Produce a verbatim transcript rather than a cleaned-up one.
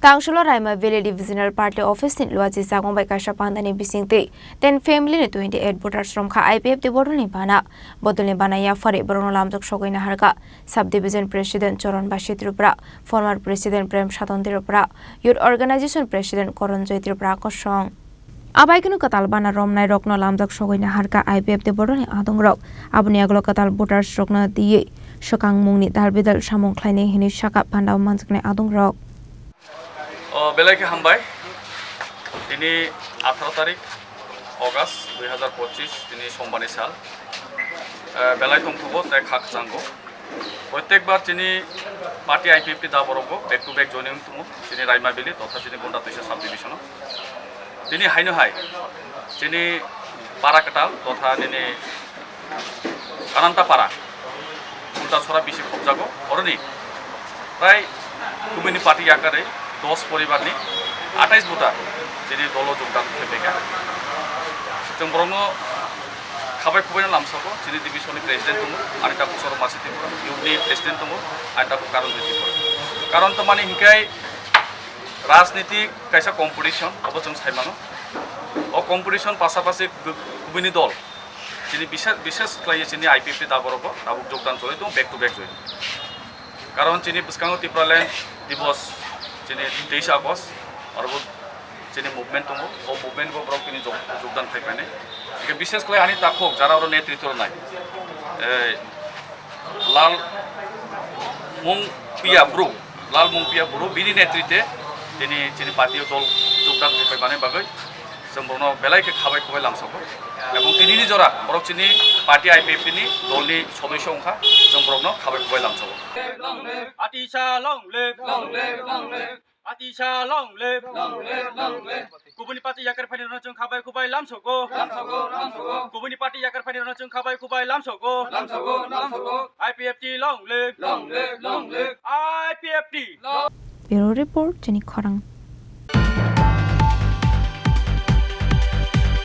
Tangsulo Raima Valley Divisional Party Office ni luachi sagong bai kaisa pandani bisingtwi ten family ni twenty eight voters romkha I P F T bodolni bana. Bodolni bana yaphari borokno lamjak sogwi naharkha Sub Division President Choron Basi Tripura, former President Prem Saton Tripura, Youth Organization President Koron Joy Tripura kosong. Abaikeno kwtal bana romnai rokno lamjak sogwi naharkha I P F T bodolni adongrok. Aboni yagulo kwtal voters rokno twiwi swkang mungni dal bidal samung khlainai hinwi sakha panda manjaknai adongrok. O, belai khe hambai. Tini atharo tarik August dui hazar pochis, tini sombani sal. Eh, belai tongthogo tei kha kwchango. Protekbar chini party I P F T da borok bo back to back joining tongo. Chini Raima Valley totha chini Gonda Twisa sub division o. Tini haino hai chini para kwtal totha nini Ananta para, Ultasora bisi khobjago, oroni prai kubuni party yakarwi dos poribarni atais voter chini dolo jogdan khlaiphaikha. Chwng borokno khabai khubaino lamsogo, chini division ni president tongo, Anita Kusoro Masi Tripura, youth ni president tongo, Anita Karon Tripura. Karon to mani hikai rajniti kaisa competition, abo chwng saimano. O competition pasapasi kubuni dol, chini bishes, bishes khlaiwi chini I P F T da borok bo tabuk jogdan choli tongo, back to back join. Karon chini bwskango Tipraland Divos chini teis August, oro bo chini movement tongo, o movement bo borok chini jog-, jogdan khai painai. Hingke bishes khlai ani takhuk jara oro netritw rwnai, eh, Lal Mungpia Bru, Lal Mungpia Bru bini netritwe tini chini party o dol jogdan khai paimani bagwi chwng borokno belai khe khabai khubai lamsogo. Ebong tinini jora borok chini party I P F T ni dolni sodosyo wngkha, chwng borokno khabai khubai lamsogo. Atisa long live, long live, long live. Atisa long live, long live, long live. Kubuni party yakar phani rwno chwng khabai khubai lamsogo, lamsogo, lamsogo. Kubuni party yakar phani rwno chwng khabai khubai lamsogo, lamsogo, lamsogo. I P F T long live, long live, long live. I P F T. Bureau Report, Chini Khorang.